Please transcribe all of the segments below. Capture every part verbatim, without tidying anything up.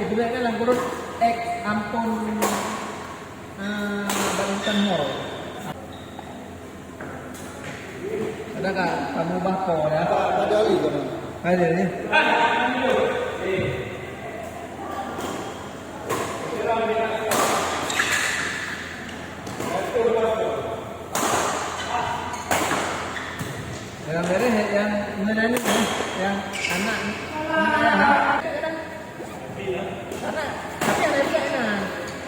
Sebenarnya dalam kurung X ampun, eh, badminton hall. Ada ka kamu bako ya? Ada, ada lagi kan? Ada ni. Yang beres yang menani ya, yang anak, anak ayah. Tapi ada juga yang,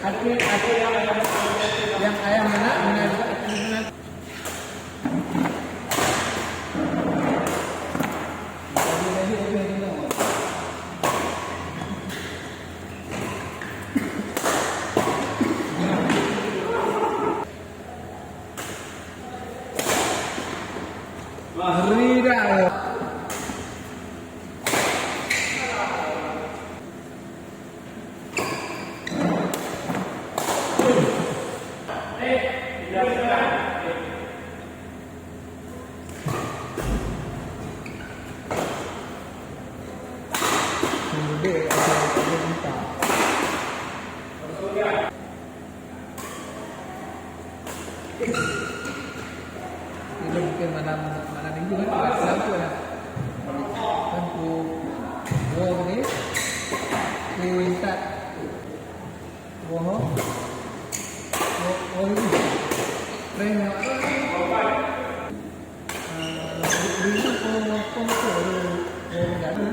ada, ada yang, yang ayah mana, mana juga ada mana. Rida. Ini mungkin malam, malam minggu kan, malam tu lah. Kan ku, oh, ni, ku intat. Oh, oh, oh, ini. Prank awak tu. Ah, dulu pun, pun tu, dulu, dulu dah tu.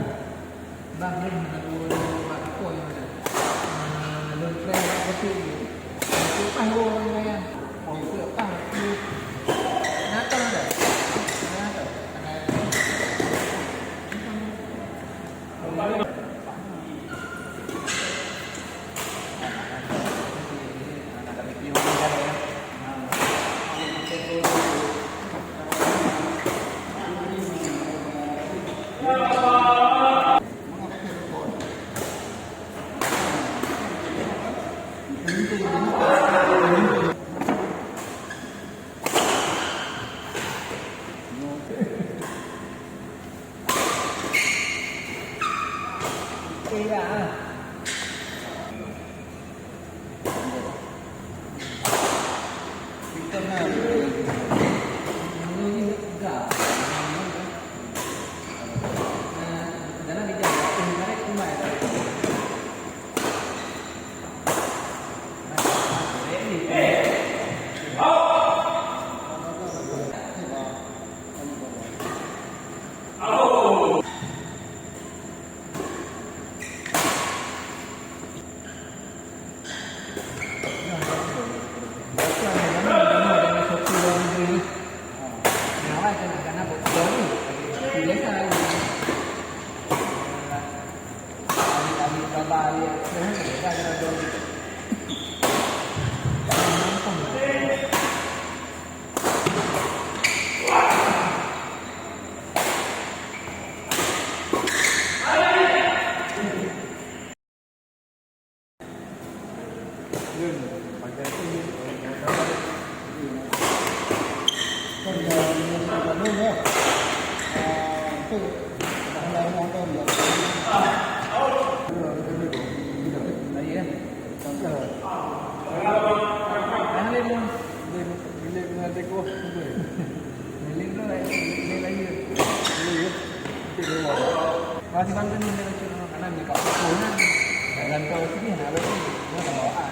Bah, ni, dulu, dulu, mak tu, yang ada. Ah, dulu prank awak betul tu. Lepas dulu orang lain. Oh, itu lepas tu. Nak tahu dah. Nak tahu. Masih bantu ni, dia lucu nama kanan, dia kat pukul kan. Dan kau sini, nak lagi. Dia nak bawa.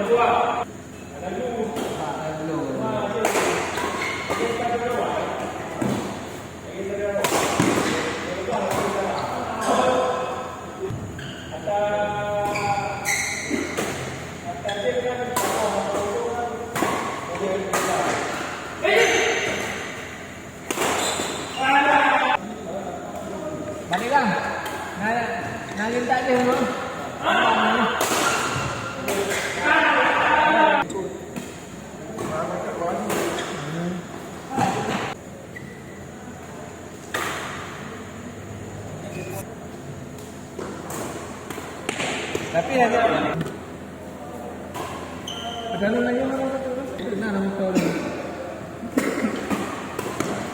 Balik, Bang. Nah, nah, lintak dia dulu. Tapi lagi ada lagi orang satu tu. Nah, nama kau ni.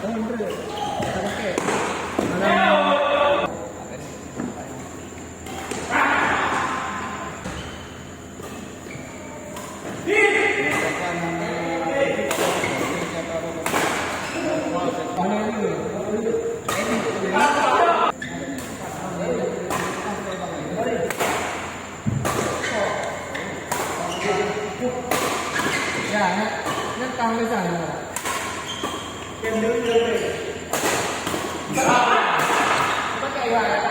Oh, Andre. Tak pakai. Malam. Ya, nyan, nyan tang lesan. Pakai ya.